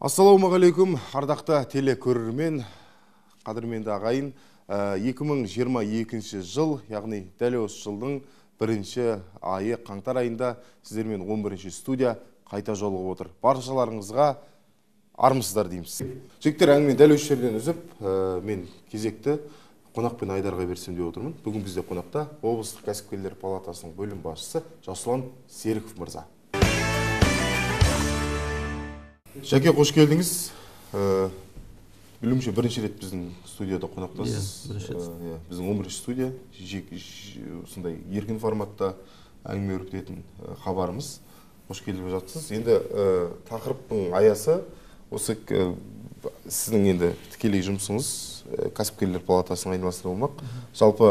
Ассалаумағалейкум, ардақты телекөрермен, қадірменді ағайын. 2022 жыл, яғни дәл осы жылдың бірінші айы, қаңтар айында сіздермен 11 студия қайта жолығып отыр. Баршаларыңызға армысыздар дейміз. Жігіттер, әңгімені дәл осы жерден үзіп, мен кезекті қонақпен айдарға берсем деп отырмын. Бүгін бізде қонақта облыстық кәсіпкерлер палатасының бөлім басшысы Жасұлан Серіков мырза. Жәке, қош келдіңіз. Білуімше, бірінші рет біздің студияда қонақтасыз. Иә, біздің 11 студия осындай еркін форматта әңгіме өрбітетін хабарымыз. Қош келіп жатсыз. Енді тақырыптың аясы осы, сіздің енді тікелей жұмысыңыз кәсіпкерлер палатасының айналасында болмақ. Жалпы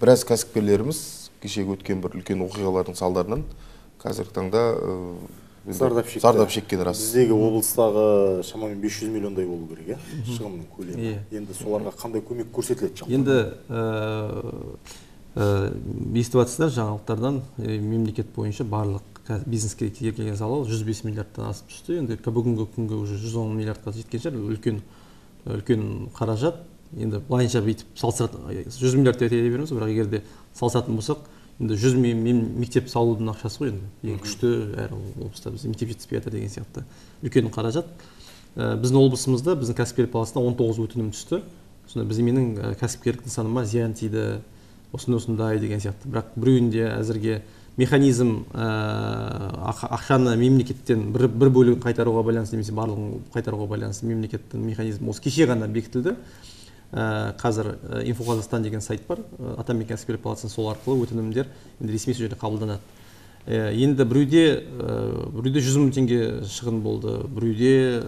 біраз кәсіпкерлеріміз кешегі өткен бір үлкен оқиғалардың салдарынан қазіргі таңда зардап шекті. Зардап шеккен, рас. Біздегі облыстағы шамамен 500 миллиондай болу керек, шығынның көлемі. Енді соларға қандай көмек көрсетіледі жалпы? Енді естіп жатсыздар жаңалықтардан, мемлекет бойынша барлық бизнеске келген залал 105 миллиардтан асып түсті. Енді бүгінгі күнге уже 110 миллиардқа жеткен шығар, үлкен үлкен қаражат. Енді былайынша бүйтіп салыстыратын 100 миллиард деп айта береміз, бірақ егер де салыстыратын болсақ, енді 100 мектеп салудың ақшасы ғой енді. Ең күшті әр облыста бізде мектеп жетіспей жатыр деген сияқты үлкен қаражат. Біздің облысымызда, біздің кәсіпкерлік палатасына 19 өтінім түсті. Сонда біз менің кәсіпкерлік нысаныма зиян тиді, осындай деген сияқты. Бірақ біреуінде әзірге механизм ақшаны мемлекеттен бір бөлігін қайтаруға байланысты немесе барлығын қайтаруға байланысты мемлекеттің механизмі осы кеше ғана бекітілді. Қазір Инфо Қазақстан деген сайт бар, Атамекен кәсіпкерлік палатасының, сол арқылы өтінімдер енді ресми сол жерде қабылданады. Енді біреуде 100 мың теңге шығын болды, біреуде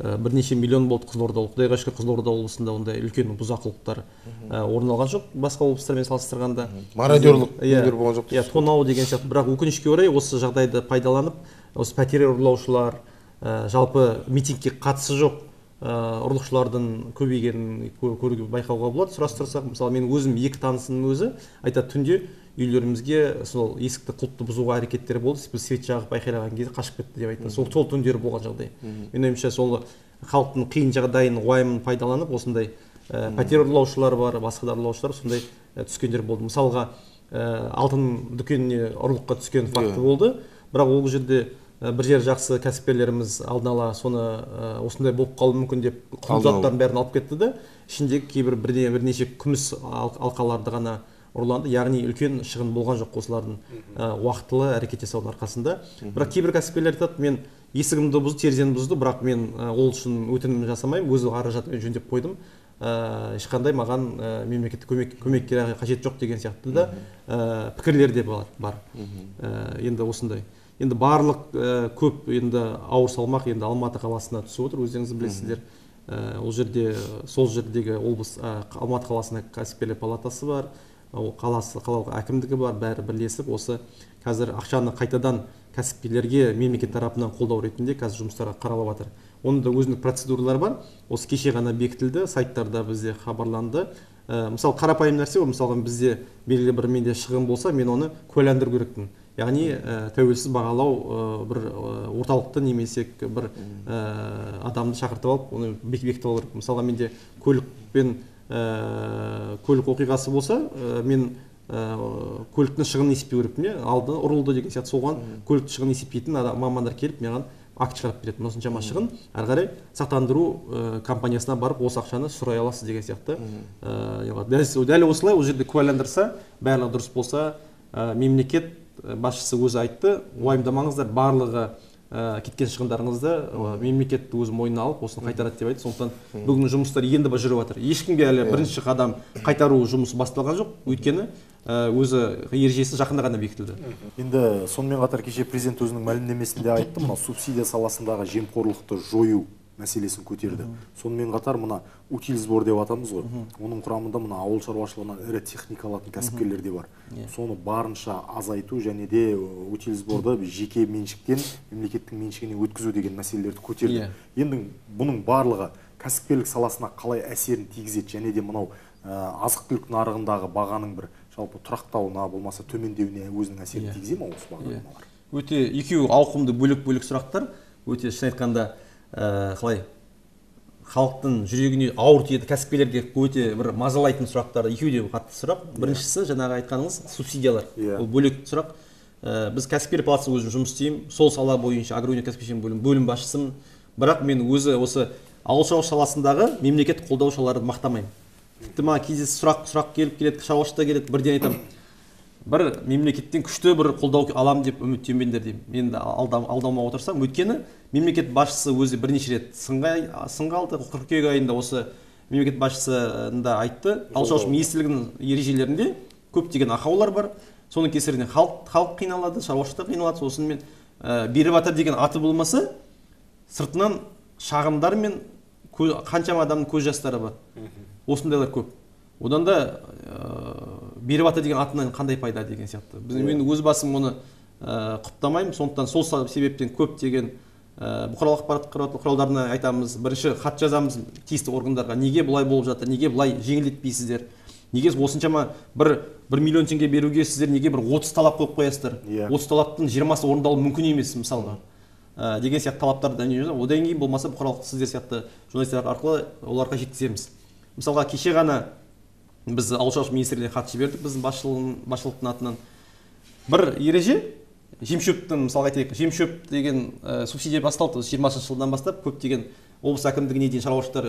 бірнеше миллион болды Қызылорда. Құдайға шүкір, Қызылорда облысында ондай үлкен бұзақылықтар орын алған жоқ, басқа облыстармен салыстырғанда. Мародерлық нелер болған жоқ. Иә, тонау деген сияқты. Бірақ өкінішке орай осы жағдайды пайдаланып, осы пәтер ұрлаушылар, жалпы митингке қатысы жоқ ұрлықшылардың көбейгенін көруге, байқауға болады. Сұрастырсақ, мысалы, мен өзім екі танысымның өзі айтады, түнде үйлерімізге сол есікті, құлыпты бұзуға әрекеттер болды, біз свет жағып айқайлаған кезде қашып кетті деп айтты. Сол түндері болған жағдай. Менің ойымша, сол халықтың қиын жағдайын, уайымын пайдаланып, осындай пәтер ұрлаушылар бар, басқа да ұрлаушылар сондай түскендер болды. Мысалға, алтын дүкеніне ұрлыққа түскен факті болды, бірақ ол жерде бір жер жақсы кәсіпкерлеріміз алдын ала соны осындай болып қалуы мүмкін деп құнды заттардың бәрін алып кетті де, ішіндегі кейбір бірнеше күміс алқаларды ғана ұрланды, яғни үлкен шығын болған жоқ осылардың уақытылы әрекет жасаудың арқасында. Бірақ кейбір кәсіпкерлер айтады, мен есігімді бұзды, тереземді бұзды, бірақ мен ол үшін өтінім жасамаймын, өз қаражатыммен жөндеп қойдым, ешқандай маған мемлекеттік көмек қажет жоқ деген сияқты да пікірлер де бар. Енді осындай. Енді барлық көп енді ауыр салмақ енді Алматы қаласына түсіп отыр, өздеріңіз білесіздер. Ол жерде, сол жердегі облыс, Алматы қаласына кәсіпкерлер палатасы бар, ол қаласы, қалалық әкімдігі бар, бәрі бірлесіп осы қазір ақшаны қайтадан кәсіпкерлерге мемлекет тарапынан қолдау ретінде қазір жұмыстарға қаралып жатыр. Оның да өзіндік процедуралары бар. Осы кеше ғана бекітілді, сайттарда бізде хабарланды. Мысалы, қарапайым нәрсе ол, мысалға, бізде белгілі бір менде шығын болса, мен оны куәландыру керекпін. Яғни тәуелсіз бағалау бір орталықты немесе бір адамды шақыртып алып, оны бекітіп алу керек. Мысалға, менде көлікпен көлік оқиғасы болса, мен көліктің шығынын есептеу керекпін, иә, алды, ұрылды деген сияқты, соған көліктің шығынын есептейтін мамандар келіп маған акт шығарып береді. Осыншама шығын, әрі қарай сақтандыру компаниясына барып осы ақшаны сұрай аласыз деген сияқты. Дәл осылай ол жерде куәландырса, барлығы дұрыс болса, мемлекет басшысы өзі айтты, уайымдамаңыздар, барлығы кеткен шығындарыңызды мемлекет өзі мойнына алып, осыны қайтарады деп айтты. Сондықтан бүгінгі жұмыстар енді жүріп жатыр. Ешкімге әлі бірінші қадам қайтару жұмысы басталған жоқ, өйткені өзі ережесі жақында ғана бекітілді. Енді сонымен қатар кеше президент өзінің мәлімдемесінде айтты, мына субсидия саласындағы жемқорлықты жою мәселесін көтерді. Сонымен қатар мына утильсбор деп атамыз ғой, оның құрамында мына ауыл шаруашылығынан ірі техника алатын кәсіпкерлер де бар. Соны барынша азайту және де утильсборды жеке меншіктен мемлекеттің меншігіне өткізу деген мәселелерді көтерді. Енді бұның барлығы кәсіпкерлік саласына қалай әсерін тигізеді және де мынау азық-түлік нарығындағы бағаның бір жалпы тұрақтауына, болмаса төмендеуіне өзінің әсерін тигізе ме осы бағдарламалар? Өте екеуі ауқымды бөлек-бөлек сұрақтар. Өте шын айтқанда, қалай халықтың жүрегіне ауыр тиеді, кәсіпкерлерге өте бір мазалайтын сұрақтар, екеуі де қатты сұрақ. Біріншісі жаңағы айтқаныңыз субсидиялар. Ол бөлек сұрақ. Біз кәсіпкер палатасы өзім жұмыс істеймін, сол сала бойынша агроөнеркәсіп кешені бөлім басшысымын. Бірақ мен өзі осы ауыл шаруашылығы саласындағы мемлекет қолдау шараларын мақтамаймын. Тіпті маған кейде сұрақ келіп келеді, шаруашылықта келеді, бірден айтамын. Бір мемлекеттен күшті бір қолдау алам деп үміттенбеңдер деймін. Мен де алдамай отырсам, өйткені мемлекет басшысы өзі бірнеше рет сынға алды. Қыркүйек айында осы мемлекет басшысы да айтты, ауыл шаруашылығы министрлігінің ережелерінде көптеген ақаулар бар. Соның кесірінен халық қиналады, шаруашылықтар қиналады. Сосын мен беріп жатыр деген аты болмаса, сыртынан шағымдар мен қаншама адамның көз жастары бар. Осындайлар көп. Одан да беріп жатыр деген атынан қандай пайда деген сияқты. Мен өз басым оны құптамаймын. Сондықтан сол себептен көптеген бұқаралық ақпарат құралдарына айтамыз. Бірінші хат жазамыз тиісті органдарға. Неге бұлай болып жатыр, неге бұлай жеңілдетпейсіздер? Неге осыншама бір миллион теңге беруге сіздер неге бір 30 талап қойып қоясыздар? 30 талаптың 20-сы орындалуы мүмкін емес мысалға. Деген сияқты талаптарды одан кейін болмаса бұқаралық сіздер сияқты журналистер арқылы оларға жеткіземіз. Мысалға кеше ғана біз ауыл шаруашылығы министрлігіне хат жібердік, біздің басшылықтың атынан. Бір ереже, жемшөптің, мысалға айтайық, жемшөп деген субсидия басталды 20 жылдан бастап, көптеген облыс әкімдігіне дейін шаруашылықтар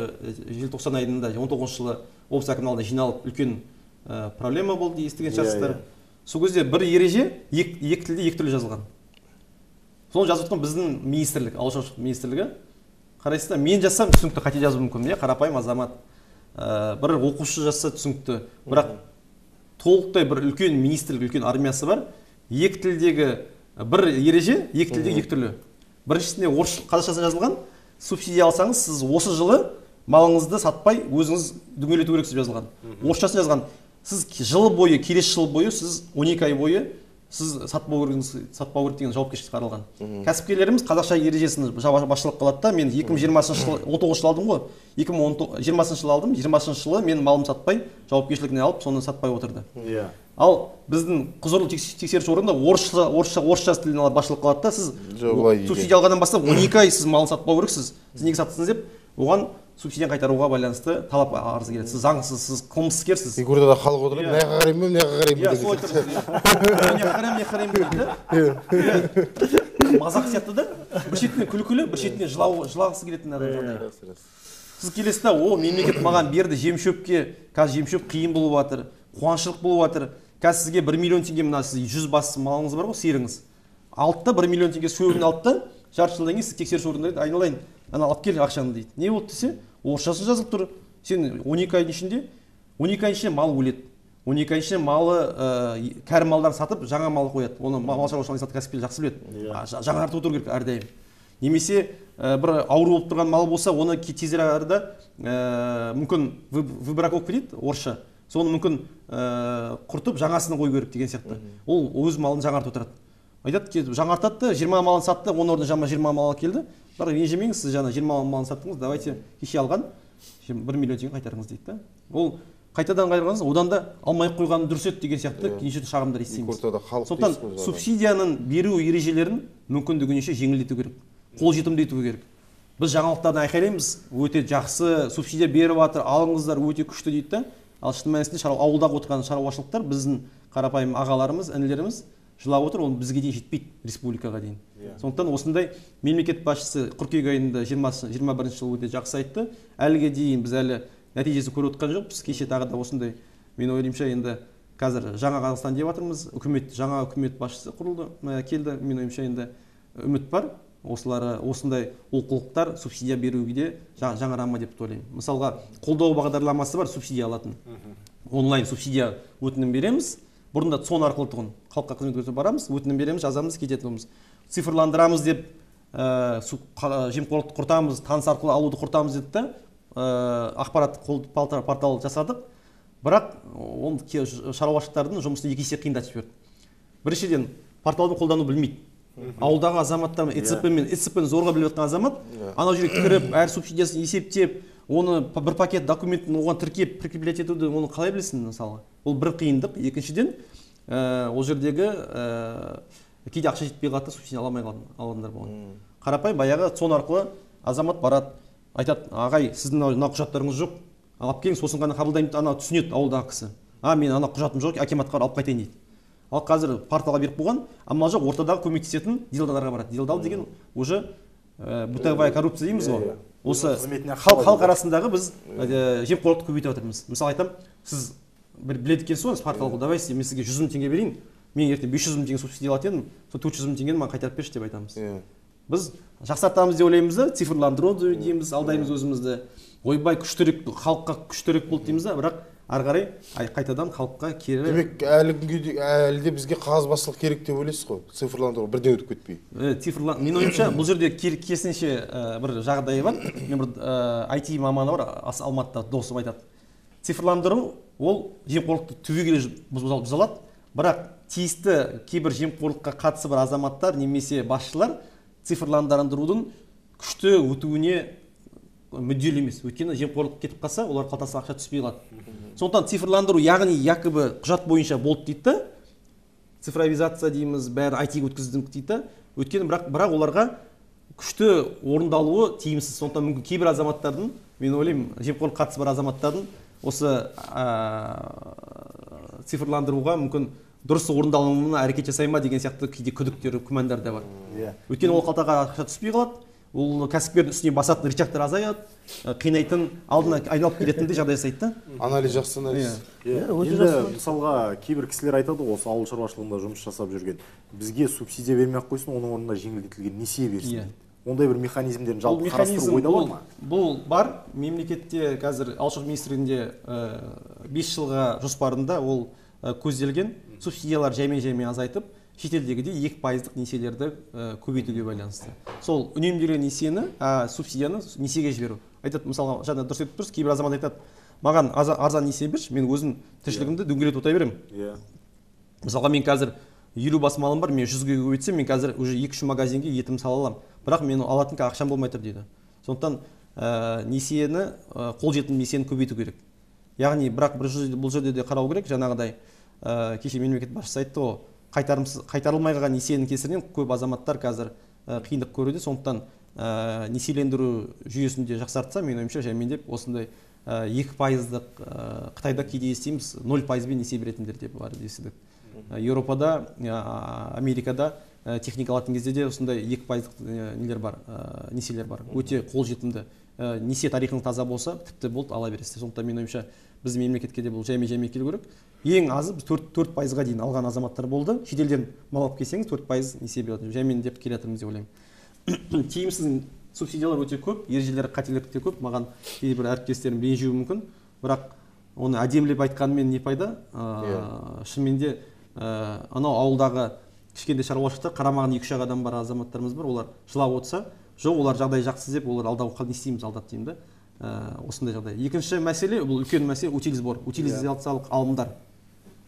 желтоқсан айында 19 жылы облыс әкімінің алдына жиналып үлкен проблема болды, естіген шығарсыздар. Сол кезде бір ереже екі тілде екі түрлі жазылған. Соны жазып отқан біздің министрлік, ауыл шаруашылығы министрлігі. Қарайсыздар, мен жазсам түсінікті, қате жазуым мүмкін, иә, қарапайым азамат. Бір оқушы жазса түсінікті, бірақ толықтай бір үлкен министрлік, үлкен армиясы бар. Екі тілдегі бір ереже, екі тілдегі екі түрлі. Біріншісінде орыс қазақшасы жазылған, субсидия алсаңыз, сіз осы жылы малыңызды сатпай өзіңіз дөңгелету керексіз деп жазылған. Орысшасын жазған, сіз жыл бойы, келесі жыл бойы, сіз 12 ай бойы сіз сатпау керек деген жауапкершілік қаралған. Кәсіпкерлеріміз қазақша ережесін басшылыққа алады да, мен 2020 жылы, 19 жылы алдым ғой, 2020 жылы алдым, 20 жылы мен малым сатпай, жауапкершілігіне алып, соны сатпай отырды. Ал біздің құзырлы тексеруші органда орысша тілін алып басшылыққа алады да, сіз субсидия алғаннан бастап 12 ай сіз малын сатпау керексіз, сіз неге саттыңыз деп, оған субсидияны қайтаруға байланысты талап арыз келеді. Сіз заңсыз, сіз қылмыскерсіз. Екі ортада халық отырып, мына жаққа қараймын, мына жаққа қараймын деген сияқты. Мына жаққа қараймын, мына жаққа қараймын дейді. Мазақ сияқты да, бір шетінен күлкілі, бір шетінен жылағысы келетін адам жағдай. Сіз келесіз да, о, мемлекет маған берді жемшөпке, қазір жемшөп қиын болып жатыр, қуаңшылық болып жатыр. Қазір сізге 1 миллион теңге, мына сіз 100 бас малыңыз бар ғой, сиырыңыз. Алды да 1 миллион теңге сүйегін алды да, жарты жылдан кейін сіз тексеруші органда айналайын, ана алып кел ақшаны дейді. Не болды десе, орысшасы жазылып тұр. Сен 12 айдың ішінде, 12 айдың ішінде мал өледі. 12 айдың ішінде малы кәрі малдан сатып, жаңа мал қояды. Оны мал шаруашылығын сатып кәсіпкер жақсы біледі. Жаңартып отыру керек әрдайым. Немесе бір ауру болып тұрған мал болса, оны тезірек арада мүмкін выбраковка дейді орысша. Соны мүмкін құртып жаңасын қою керек деген сияқты. Ол өз малын жаңартып отырады. Айтады, жаңартады да, 20 малын сатты, оның орнына жаңа 20 мал келді. Бірақ ренжімеңіз, сіз жаңа 20 малын саттыңыз, давайте кеше алған 1 миллион теңге қайтарыңыз дейді да. Ол қайтадан қайтарғаныңыз, одан да алмай қойғаны дұрыс еді деген сияқты неше түрлі шағымдар естиміз. Сондықтан субсидияның беру ережелерін мүмкіндігінше жеңілдету керек, қолжетімді ету керек. Біз жаңалықтардан айқайлаймыз, өте жақсы субсидия беріп жатыр, алыңыздар, өте күшті дейді да. Ал шын мәнісінде ауылдағы отырған шаруашылықтар, біздің қарапайым ағаларымыз, інілеріміз жылап отыр, ол бізге дейін жетпейді, республикаға дейін. Сондықтан осындай мемлекет басшысы қыркүйек айында 21 жылы өте жақсы айтты. Әліге дейін біз әлі нәтижесін көріп отқан жоқпыз. Кеше тағы да осындай, мен ойымша, енді қазір жаңа Қазақстан деп жатырмыз, үкімет, жаңа үкімет басшысы құрылды, келді. Мен ойымша, енді үміт бар. Осылары, осындай олқылықтар субсидия беруге де жаңара ма деп ойлаймын. Мысалға, қолдау бағдарламасы бар, субсидия алатын. Онлайн субсидия өтінім береміз. Бұрында ЦОН арқылы тұғын, халыққа қызмет көрсетіп барамыз, өтінім береміз, жазамыз, кететініміз. Цифрландырамыз деп, жемқорлықты құртамыз, таныс арқылы алуды құртамыз деді да, ақпараттық портал жасадық. Бірақ ол шаруашылықтардың жұмысын екі есе қиындатып жіберді. Біріншіден, порталды қолдану білмейді. Ауылдағы азаматтар ЭЦП-мен, ЭЦП-ні зорға біліп жатқан азамат, анау жерге кіріп, әр субсидиясын есептеп, оны бір пакет документін оған тіркеп, прикреплять етуді, оны қалай білесің мысалы? Ол бір қиындық. Екіншіден, ол жердегі кейде ақша жетпей қалады, субсидия ала алмай қалғандар болған. Қарапайым баяғы ЦОН арқылы азамат барады, айтады, ағай, сіздің мына құжаттарыңыз жоқ, алып келіңіз, сосын ғана қабылдаймын дейді. Ана түсінеді ауылдағы кісі. А, мен ана құжатым жоқ, акиматқа барып алып қайтайын дейді. Ал қазір порталға беріп қойған, амал жоқ, ортадағы көмектесетін делдалдарға барады. Делдал деген уже бытовая коррупция дейміз ғой. Осы халық арасындағы біз жемқорлықты көбейтіп жатырмыз. Мысалы айтамын, сіз бір біледі екенсіз ғой, порталға давай, мен сізге 100 мың теңге берейін, мен ертең 500 мың теңге субсидия алатын едім, сол 400 мың теңгені маған қайтарып берші деп айтамыз. Біз жақсартамыз деп ойлаймыз да, цифрландыру дейміз, алдаймыз өзімізді. Ойбай, күштірек, халыққа күштірек болды дейміз да, бірақ ары қарай қайтадан халыққа кері. Демек, әлі күнге әлі де бізге қағазбастылық керек деп ойлайсыз ғой, цифрландыру бірден өтіп кетпей. Менің ойымша, бұл жерде керісінше бір жағдай бар. Мен бір IT маманы бар, Алматыда досым айтады. Цифрландыру ол жемқорлықты түбегейлі бұза алады, бірақ тиісті кейбір жемқорлыққа қатысы бар азаматтар немесе басшылар цифрландырудың күшті өтуіне мүдделі емес. Өйткені жемқорлық кетіп қалса, олар қалтасына ақша түспей қалады. Сондықтан цифрландыру, яғни якобы құжат бойынша болды дейді, цифровизация дейміз, бәрі IT-ге өткіздік дейді. Өйткені бірақ оларға күшті орындалуы тиімсіз. Сондықтан мүмкін кейбір азаматтардың, мен ойлаймын, жемқорлық қатысы бар азаматтардың осы цифрландыруға мүмкін дұрыс орындалуына әрекет жасай ма деген сияқты кейде күдіктер, күмәндар да бар. Өйткені ол қалтаға ақша түспей қалады, ол кәсіпкердің үстіне басатын рычагтар азаяды, қинайтын, алдына айналып келетіндей жағдай жасайды да. Анализ жақсы анализ. Енді мысалға кейбір кісілер айтады ғой, осы ауыл шаруашылығында жұмыс жасап жүрген, бізге субсидия бермей ақ қойсын, оның орнына жеңілдетілген несие берсін. Ондай бір механизмдерін жалпы қарастыру ойда бар ма? Бұл бар. Мемлекетте қазір Ауыл шаруашылығы министрлігінде 5 жылға жоспарында ол көзделген субсидиялар жаймен-жаймен азайтып, шетелдегідей 2%-лық несиелерді көбейтуге байланысты. Сол үнемделген несиені, субсидияны несиеге жіберу. Айтады, мысалға, жаңа дұрыс айтып тұрсыз, кейбір азамат айтады, маған арзан несие берші, мен өзім тіршілігімді дөңгелетіп отыра беремін. Мысалға, мен қазір 50 бас малым бар, мен 100-ге көбейтсем, мен қазір уже 2-3 магазинге етім сала аламын. Бірақ мен алатын ақшам болмай тұр дейді. Сондықтан несиені, қолжетімді несиені көбейту керек. Яғни, бірақ бұл жерде де қарау керек, жаңағыдай кеше мемлекет басшысы айтты ғой, қайтарылмай қалған несиенің кесірінен көп азаматтар қазір қиындық көруде. Сондықтан несиелендіру жүйесін де жақсартса, менің ойымша, жаймендеп осындай 2%-лық, Қытайда кейде естиміз, 0%-бен несие беретіндер деп бар естідік. Еуропада, Америкада техника алатын кезде де осындай 2%-лық нелер бар, несиелер бар. Өте қолжетімді. Несие тарихың таза болса, тіпті болды, ала бересіз. Сондықтан менің ойымша, біздің мемлекетке де бұл жаймен-жаймен келу керек. Ең азы біз 4%-ға дейін алған азаматтар болды. Шетелден мал алып келсеңіз, 4% несие береді. Жаймен деп келе жатырмыз деп ойлаймын. Тиімсіз субсидиялар өте көп, ережелер, қателер өте көп. Маған кейбір әріптестерім ренжуі мүмкін, бірақ оны әдемілеп айтқанымен не пайда? Шынымен де анау ауылдағы кішкентай шаруашылықта қарамағында 2-3 адам бар азаматтарымыз бар, олар жылап отырса, жоқ, олар жағдай жақсы деп, олар алдауға не істейміз, алдап деймін да. Осындай жағдай. Екінші мәселе, бұл үлкен мәселе, утилизбор, утилизациялық алымдар.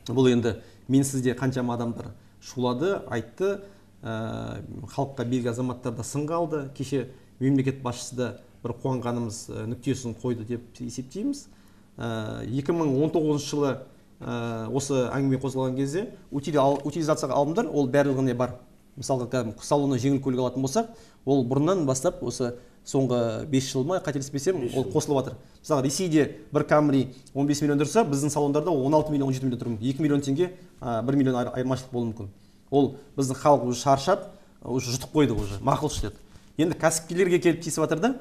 Бұл енді менсіз де қаншама адамдар шулады, айтты, халыққа белгілі азаматтар да сынға алды. Кеше мемлекет басшысы да бір қуанғанымыз нүктесін қойды деп есептейміз. 2019 жылы осы әңгіме қозғалған кезде утилизациялық алымдар ол барлығына бар. Мысалға, кәдімгі салоннан жеңіл көлік алатын болсақ, ол бұрыннан бастап осы соңғы 5 жыл ма, қателеспесем, ол қосылып жатыр. Мысалы, Ресейде бір Камри 15 миллион тұрса, біздің салондарда 16 миллион, 17 миллион тұруы мүмкін. 2 миллион теңге, 1 миллион айырмашылық болуы мүмкін. Ол біздің халық уже шаршап, уже жұтып қойды уже, мақұл деді. Енді кәсіпкерлерге келіп тиісіп жатыр да.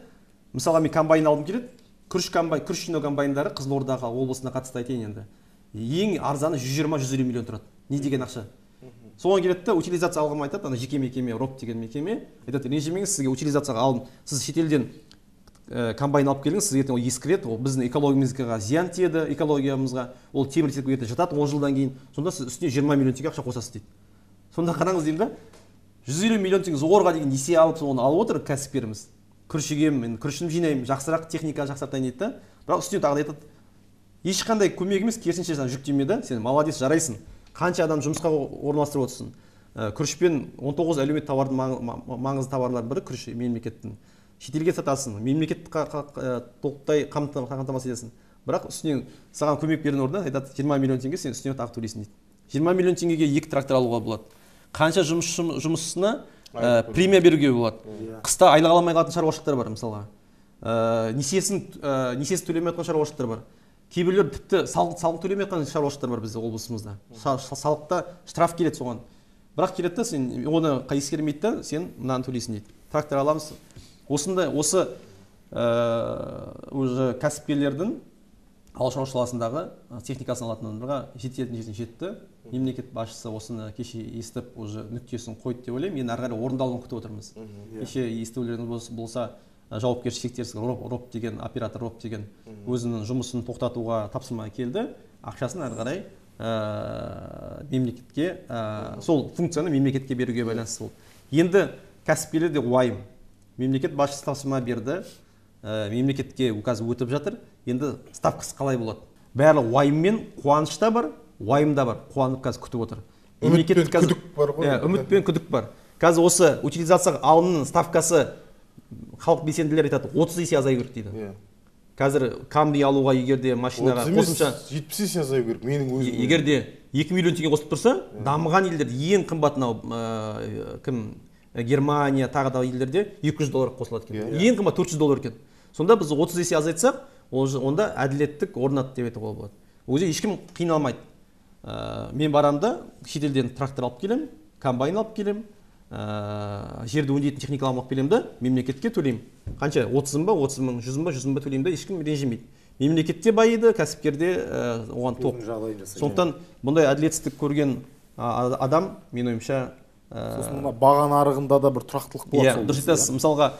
Мысалға, мен комбайн алғым келеді. Күріш комбайн, күріш жинау комбайндары Қызылордаға облысына қатысты айтайын енді. Ең арзаны 120-150 миллион тұрады. Не деген ақша? Соған келеді де, утилизация алғым айтады, ана жеке мекеме, РОП деген мекеме, айтады, ренжімеңіз, сізге утилизацияға алым, сіз шетелден комбайн алып келіңіз, сіз ертең ол ескіреді, ол біздің экологиямызға зиян тиеді, экологиямызға, ол темір терсек ертең жатады 10 жылдан кейін, сонда сіз үстіне 20 миллион теңге ақша қосасыз дейді. Сонда қараңыз деймін да, 150 миллион теңге зорға деген несие алып, соны алып отыр кәсіпкеріміз. Күріш егемін, мен күрішімді жинаймын, жақсырақ техника жақсартайын дейді да. Бірақ үстіне тағы да айтады, ешқандай көмек емес, керісінше саған жүктеме да, сен молодец, жарайсың. Қанша адам жұмысқа орналастырып отырсың. Күрішпен 19 әлеуметтік товардың маңызды товарлардың бірі күріш мемлекеттің. Шетелге сатасың, мемлекет толықтай қамтамасыз етесің. Бірақ үстінен саған көмек берген орнына айтады, 20 миллион теңге сен үстіне тағы төлейсің дейді. 20 миллион теңгеге 2 трактор алуға болады. Қанша жұмысшысына Премия беруге болады. Қыста айлық ала алмай қалатын шаруашылықтар бар мысалға. Несиесін төлемей жатқан шаруашылықтар бар. Кейбіреулер тіпті салық төлемей жатқан шаруашылықтар бар бізде облысымызда. Салықта штраф келеді соған. Бірақ келеді да, сен оны ескермейді да, сен мынаны төлейсің дейді. Трактор аламыз. Осындай осы уже кәсіпкерлердің ауыл шаруашылығы саласындағы техникасын алатындарға жететін жерден жетті. Мемлекет басшысы осыны кеше естіп, уже нүктесін қойды деп ойлаймын. Енді ары қарай орындалуын күтіп отырмыз. Кеше естулеріңіз болса, жауапкершілік шектеулі РОП деген оператор РОП деген өзінің жұмысын тоқтатуға тапсырма келді. Ақшасын ары қарай мемлекетке, сол функцияны мемлекетке беруге байланысты болды. Енді кәсіпкерлер де уайым. Мемлекет басшысы тапсырма берді, мемлекетке указ өтіп жатыр. Енді ставкасы қалай болады? Барлығы уайыммен, қуаныш та бар, уайым да бар. Қуанып қазір күтіп отыр. Үміт пен күдік бар ғой. Үміт пен күдік бар. Қазір осы утилизацияға алымның ставкасы халық белсенділері айтады, 30 есе азаю керек дейді. Қазір Камри алуға егер де машинаға қосымша 70 есе азаю керек, менің өзім. Егер де 2 миллион теңге қосылып тұрса, дамыған елдерде ең қымбат мынау кім Германия, тағы да елдерде 200 доллар қосылады екен. Ең қымбат 400 доллар екен. Сонда біз 30 есе азайтсақ, онда әділеттік орнады деп айтуға болады. Ол жерде ешкім қиналмайды. Мен барамын да шетелден трактор алып келемін, комбайн алып келемін, жерді өңдейтін техникалар алып келемін да мемлекетке төлеймін. Қанша? 30 мың ба, 30 мың, 100 мың ба, 100 мың ба төлеймін да, ешкім ренжімейді. Мемлекет те байиды, кәсіпкер де оған тоқ. Сондықтан бұндай әділетсіздік көрген адам, менің ойымша, сосын мына баға нарығында да бір тұрақтылық болады. Иә, дұрыс айтасыз. Мысалға,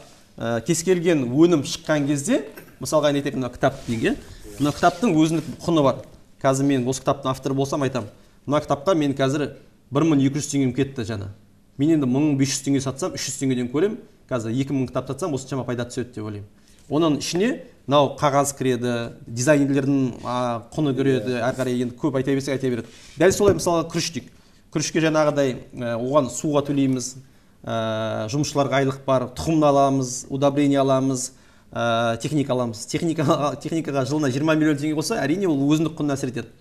кез келген өнім шыққан кезде, мысалға айтайық, мына кітап деген, мына кітаптың өзіндік құны бар. Қазір мен осы кітаптың авторы болсам айтамын, мына кітапқа мен қазір 1200 теңгем кетті жаңа. Мен енді 1500 теңге сатсам, 300 теңгеден көрем, қазір 2000 кітап сатсам, осыншама пайда түседі деп ойлаймын. Оның ішіне мынау қағаз кіреді, дизайнерлердің құны кіреді, әрі қарай енді көп айта берсек айта береді. Дәл солай мысалға күріш дейік. Күрішке жаңағыдай оған суға төлейміз, жұмысшыларға айлық бар, тұқым аламыз, удобрение аламыз, техника аламыз. Техникаға жылына 20 миллион теңге болса, әрине ол өзіндік құнына әсер етеді.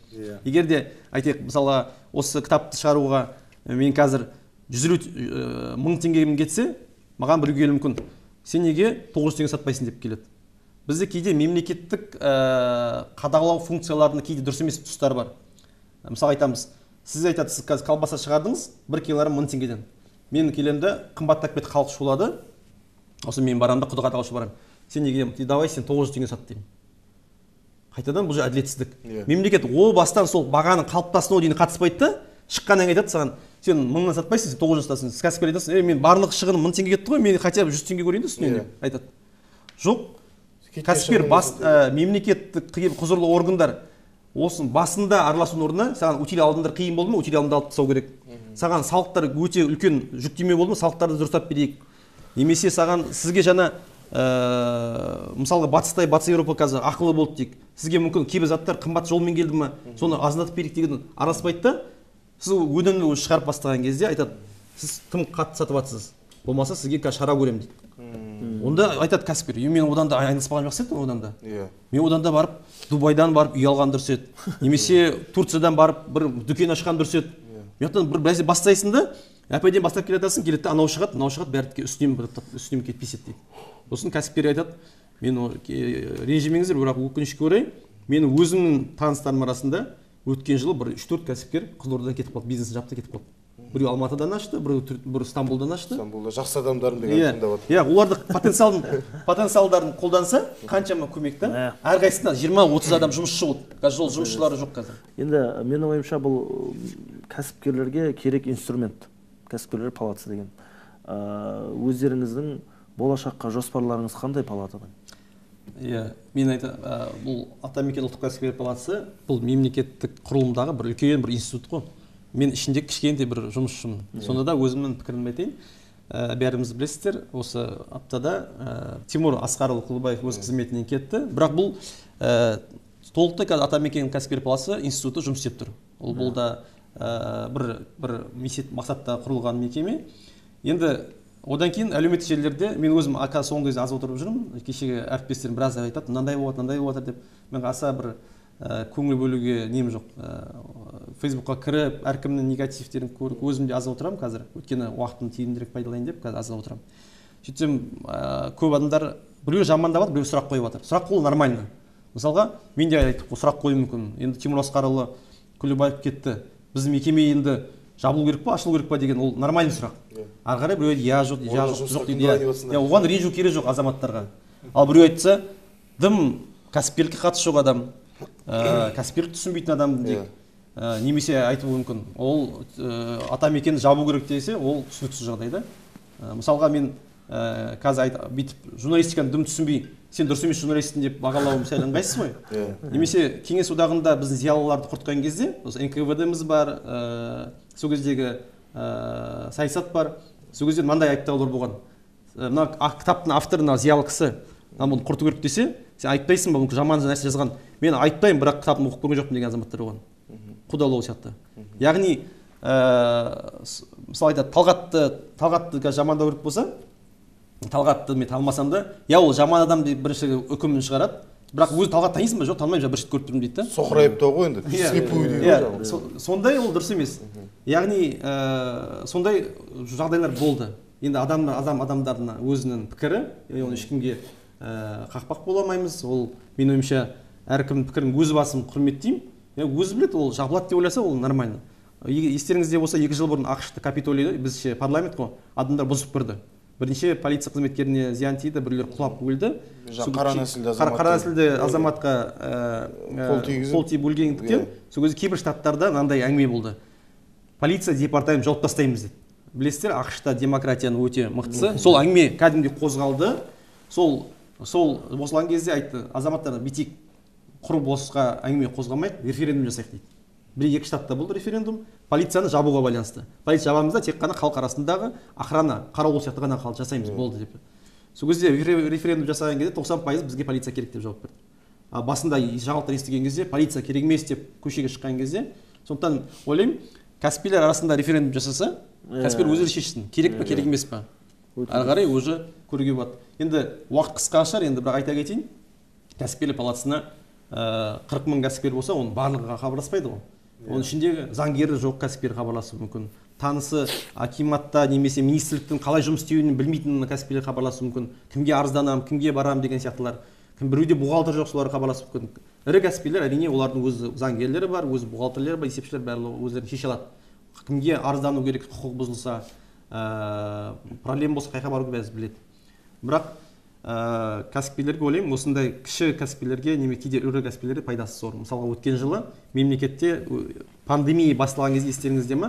Егер де айтайық, мысалға осы кітапты шығаруға мен қазір 150 мың теңгем кетсе, маған біреу келуі мүмкін. Сен неге 900 теңге сатпайсың деп келеді. Бізде кейде мемлекеттік қадағалау функцияларының кейде дұрыс емес тұстары бар. Мысалы айтамыз, сіз айтасыз, қазір колбаса шығардыңыз, 1 килограмм 1000 теңгеден. Мен келемін де, қымбаттап кетті, халық шулады. Осы мен барамын да, құдық аталушы барамын. Сен неге, давай сен 900 теңге сат деймін. Қайтадан бұл же әділетсіздік. Мемлекет о бастан сол бағаның қалыптасуына дейін қатыспайды да, шыққаннан кейін айтады саған, сен 1000-нан сатпайсың, сен 900 сатасың. Сіз кәсіпкер айтасың, мен барлық шығыным 1000 теңге кетті ғой, мен хотя бы 100 теңге көрейін де үстінен деп айтады. Жоқ, кәсіпкер бас, мемлекеттік құзырлы органдар осының басында араласудың орнына саған утиль алымдар қиын болды ма, утиль алымды алып тастау керек. Саған салықтар өте үлкен жүктеме болды ма, салықтарды дұрыстап берейік. Немесе саған сізге жаңа мысалға батыстай Батыс Еуропа қазір ақылы болды дейік. Сізге мүмкін кейбір заттар қымбат жолмен келді ма, соны азындатып берейік деген араласпайды да, сіз өнімді шығарып бастаған кезде айтады, сіз тым қатты сатып жатсыз, болмаса сізге қазір шара көремін дейді. Онда айтады кәсіпкер, мен одан да айналыспаған жақсы еді, одан да. Мен одан да барып Дубайдан барып үй алған дұрыс еді, немесе Турциядан барып бір дүкен ашқан дұрыс еді. Мен бір біраз бастайсың да, әп-әдемі бастап келе жатасың, келеді де анау шығады, мынау шығады, бәрі үстінен кетіп песеді дейді. Сосын кәсіпкер айтады, мен ренжімеңіздер, бірақ өкінішке орай, менің өзімнің таныстарым арасында өткен жылы бір 3-4 кәсіпкер Қызылордадан кетіп қалды, бизнесін жапты, кетіп қалды. Біреу Алматыдан ашты, біреу Стамбулдан ашты. Стамбулда жақсы адамдарым деген тыңдап отыр. Иә, оларды потенциалдарын қолданса, қаншама көмек та. Әрқайсысына 20-30 адам жұмысшы болды. Қазір жол жұмысшылары жоқ қазір. Енді менің ойымша бұл кәсіпкерлерге керек инструмент. Кәсіпкерлер палатасы деген. Өздеріңіздің болашаққа жоспарларыңыз қандай палатадан? Иә, мен айтам, бұл Атамекен ұлттық кәсіпкерлер палатасы бұл мемлекеттік құрылымдағы бір үлкен бір институт қой. Мен ішінде кішкентай бір жұмысшымын. Сонда да өзімнің пікірімді айтайын. Бәріміз білесіздер, осы аптада Тимур Асқарұлы Құлыбаев өз қызметінен кетті. Бірақ бұл толықтай қазір Атамекен кәсіпкерлер палатасы институты жұмыс істеп тұр. Ол бұл да бір мақсатта құрылған мекеме. Енді одан кейін әлеуметтік желілерде мен өзім соңғы кезде аз отырып жүрмін. Кешегі әріптестерім біраз айтады, мынандай болады, мынандай болады деп. Мен аса бір көңіл бөлуге нем жоқ, Фейсбукқа кіріп, әркімнің негативтерін көріп, өзім де аз отырамын қазір. Өйткені уақытымды тиімдірек пайдаланайын деп қазір аз отырамын. Сөйтсем, көп адамдар біреу жамандап жатыр, біреу сұрақ қойып жатыр. Сұрақ қою нормально. Мысалға, мен де айтып сұрақ қоюым мүмкін. Енді Тимур Асқарұлы Күлібаев кетті. Біздің мекеме енді жабылу керек па, ашылу керек па деген ол нормальный сұрақ. Ары қарай біреу я жоқ, я жоқ, жоқ дейді. Иә, оған ренжу керек жоқ азаматтарға. Ал біреу айтса, дым кәсіпкерлікке қатысы жоқ адам, кәсіпкерлік түсінбейтін адам дейік. Немесе айтуы мүмкін, ол атамекенді жабу керек десе, ол түсініксіз жағдай да. Мысалға мен қазір бүйтіп журналистиканы дым түсінбей, сен дұрыс емес журналистсің деп бағалауым сәл ыңғайсыз ғой. Немесе Кеңес одағында біздің зиялыларды құртқан кезде, осы НКВД-міз бар, сол кездегі саясат бар, сол кезде мынандай айыптаулар болған. Мына кітаптың авторы мына зиялы кісі, мына бұны құрту керек десе, сен айыптайсың ба, мүмкін жаман нәрсе жазған. Мен айыптаймын, бірақ кітабын оқып көрген жоқпын деген азаматтар болған. Қудалау сияқты. Яғни, мысалы айтады, Талғатты жамандау керек болса, Талғатты мен танымасам да, я ол жаман адам деп бірінші үкімін шығарады, бірақ өзі Талғат танисың ба? Жоқ, танымаймын, бірінші көріп тұрмын дейді да. Соқыр айыптау ғой енді. Слепую дейді ғой. Сондай ол дұрыс емес. Яғни, сондай жағдайлар болды. Енді адамдардың өзінің пікірі, оны ешкімге қақпақ бола алмаймыз. Ол менің ойымша әркімнің пікірін өз басым құрметтеймін. Өзі біледі, ол жабылады деп ойласа, ол нормально. Естеріңізде болса, 2 жыл бұрын АҚШ-та Капитолийді, бізше парламент қой, адамдар бұзып кірді. Бірнеше полиция қызметкеріне зиян тиді, біреулер құлап өлді. Қара нәсілді азаматқа қол тиіп өлгендіктен, сол кезде кейбір штаттарда мынандай әңгіме болды. Полиция департамент жауып тастаймыз деді. Білесіздер, АҚШ-та демократияның өте мықтысы. Сол әңгіме кәдімгідей қозғалды. Сол қозғалған кезде айтты, азаматтар бүйтейік, құр босқа әңгіме қозғамайық, референдум жасайық дейді. Бір-екі штатта болды референдум, полицияны жабуға байланысты. Полиция жабамыз да тек қана халық арасындағы охрана, қарауыл сияқты ғана халық жасаймыз болды деп. Сол кезде референдум жасаған кезде 90% бізге полиция керек деп жауап берді. А басында жаңалықтар естіген кезде полиция керек емес деп көшеге шыққан кезде, сондықтан ойлаймын, кәсіпкерлер арасында референдум жасаса, кәсіпкер өздері шешсін, керек па, керек емес па. Ары қарай уже көруге болады. Енді уақыт қысқа шығар, енді бірақ айта кетейін, кәсіпкерлер палатасына 40 мың кәсіпкер болса, оның барлығы хабарласпайды ғой. Оның ішінде заңгері жоқ кәсіпкер хабарласуы мүмкін. Танысы акиматта немесе министрліктің қалай жұмыс істеуін білмейтін кәсіпкерлер хабарласуы мүмкін. Кімге арызданамын, кімге барамын деген сияқтылар. Кім біреуде бухгалтер жоқ, солар хабарласуы мүмкін. Ірі кәсіпкерлер әрине олардың өз заңгерлері бар, өз бухгалтерлері бар, есепшілер барлығы өздерін шеше алады. Кімге арыздану керек, құқық бұзылса, проблема болса қайда бару керек біледі. Бірақ кәсіпкерлерге ойлаймын, осындай кіші кәсіпкерлерге немесе кейде ірі кәсіпкерлерге пайдасы зор. Мысалға, өткен жылы мемлекетте пандемия басталған кезде естеріңізде ме,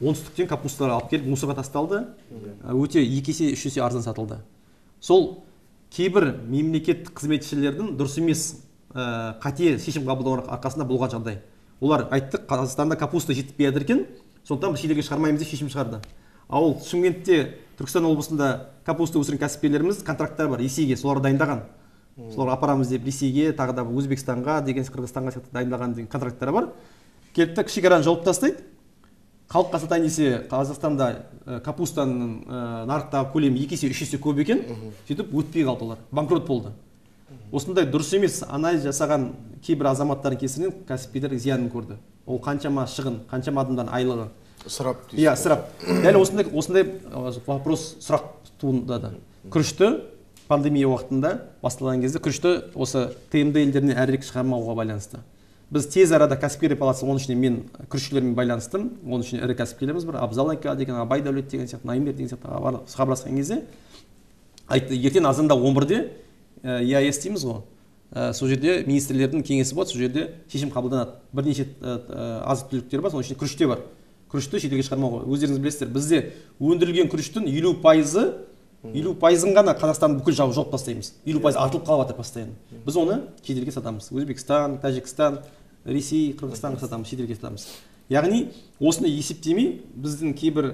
оңтүстіктен капусталар алып келіп мусорға тасталды, өте 2 есе 3 есе арзан сатылды. Сол кейбір мемлекеттік қызметшілердің дұрыс емес қате шешім қабылдау арқасында болған жағдай. Олар айтты, Қазақстанда капуста жетпей жатыр екен, сондықтан біз шетелге шығармаймыз деп шешім шығарды. Ал ол Шымкентте, Түркістан облысында капуста өсірген кәсіпкерлеріміз контракттар бар, Ресейге, солар дайындаған. Солар апарамыз деп Ресейге, тағы да Өзбекстанға, деген Қырғызстанға сияқты дайындаған деген контракттар бар. Келіп те шекараны жауып тастайды. Халыққа сатайын десе, Қазақстанда капустаның нарықтағы көлемі 2 есе, 3 есе көп екен, сөйтіп өтпей қалды олар, банкрот болды. Осындай дұрыс емес анализ жасаған кейбір азаматтардың кесірінен кәсіпкерлер зиянын көрді. Ол қаншама шығын, қаншама адамдардың айлығы. Ысырап дейсіз. Иә, ысырап. Дәл осындай вопрос, сұрақ туындады. Күрішті пандемия уақытында басталған кезде күрішті осы ТМД елдеріне әрірек шығармауға байланысты. Біз тез арада кәсіпкерлер палатасы, оның ішінде мен күрішшілермен байланыстым, оның ішінде ірі кәсіпкерлеріміз бар, Абзал ака деген, Абай Дәулет деген сияқты, Наимбер деген сияқты хабарласқан кезде айтты, ертең азанда 11-де ЕАЭС дейміз ғой, сол жерде министрлердің кеңесі болады, сол жерде шешім қабылданады. Бірнеше азық-түліктер бар, соның ішінде күріш те бар. Күрішті шетелге шығармауға. Өздеріңіз білесіздер, бізде өндірілген күріштің 50%-ын ғана Қазақстанның бүкіл жауып тастаймыз. 50% артылып қалып жатыр постоянно. Біз оны шетелге сатамыз. Өзбекстан, Тәжікстан, Ресей, Қырғызстанға сатамыз, шетелге сатамыз. Яғни осыны есептемей біздің кейбір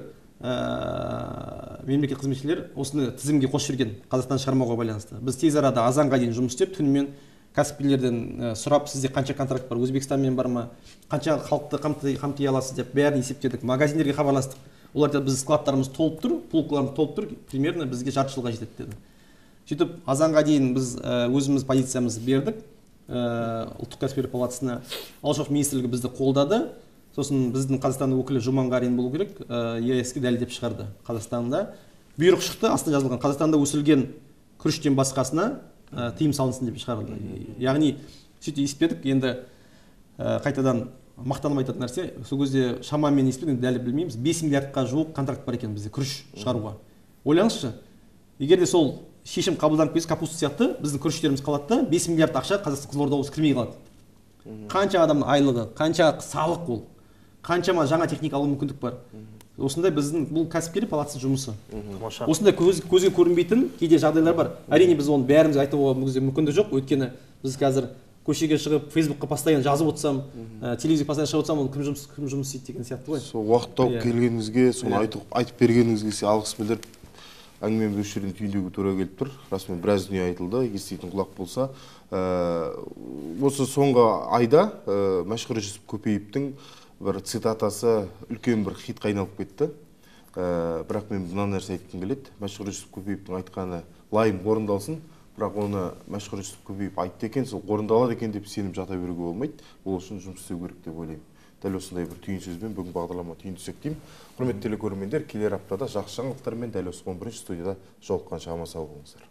мемлекет қызметшілер осыны тізімге қосып жіберген Қазақстан шығармауға байланысты. Біз тез арада азанға дейін жұмыс істеп, түнімен кәсіпкерлерден сұрап, сізде қанша контракт бар, Өзбекстанмен бар ма, қанша халықты қамти аласыз деп бәрін есептедік. Магазиндерге хабарластық. Олар айтады, біздің складтарымыз толып тұр, полкаларымыз толып тұр, примерно бізге жарты жылға жетеді деді. Сөйтіп азанға дейін біз өзіміз позициямызды бердік. Ұлттық кәсіпкерлер палатасына. Ауыл шаруашылық министрлігі бізді қолдады. Сосын біздің Қазақстанның өкілі Жұманғарин болу керек, ЕАЭС-ке дәлелдеп шығарды. Қазақстанда бұйрық шықты, астына жазылған Қазақстанда өсірілген күріштен басқасына тыйым салынсын деп шығарылды. Яғни сөйтіп есептедік, енді қайтадан мақтанып айтатын нәрсе, сол кезде шамамен есептедік, енді дәл білмейміз, 5 миллиардқа жуық контракт бар екен бізде күріш шығаруға. Ойлаңызшы, егер де сол шешім қабылданып кетсе, капуста сияқты біздің күріштеріміз қалады да, 5 миллиард ақша Қазақстан Қызылорда облысы кірмей қалады. Қанша адамның айлығы, қанша салық ол, қаншама жаңа техника алу мүмкіндік бар. Осындай біздің бұл кәсіпкерлер палатасының жұмысы. Осындай көзге көрінбейтін кейде жағдайлар бар. Әрине біз оны бәріміз айтуға мүмкіндік жоқ, өйткені біз қазір көшеге шығып Фейсбукқа постоянно жазып отырсам, телевизорға постоянно шығып отырсам, оны кім жұмыс істейді деген сияқты ғой. Сол уақыт тауып келгеніңізге, соны айтып бергеніңізге алғыс білдіріп, әңгімемізді осы жерден түйіндеуге тура келіп тұр. Расымен біраз дүние айтылды, еститін құлақ болса. Осы соңғы айда Мәшһүр Жүсіп Көпеевтің бір цитатасы үлкен бір хитқа айналып кетті. Бірақ мен мына нәрсе айтқым келеді. Мәшһүр Жүсіп Көпеевтің айтқаны лайым орындалсын, бірақ оны Мәшһүр Жүсіп Көпеев айтты екен, сол орындалады екен деп сеніп жата беруге болмайды. Ол үшін жұмыс істеу керек деп ойлаймын. Дәл осындай бір түйін сөзбен бүгін бағдарлама түйіндесек деймін. Құрметті телекөрермендер, келер аптада жақсы жаңалықтармен дәл осы 11 студияда жолыққанша аман сау болыңыздар.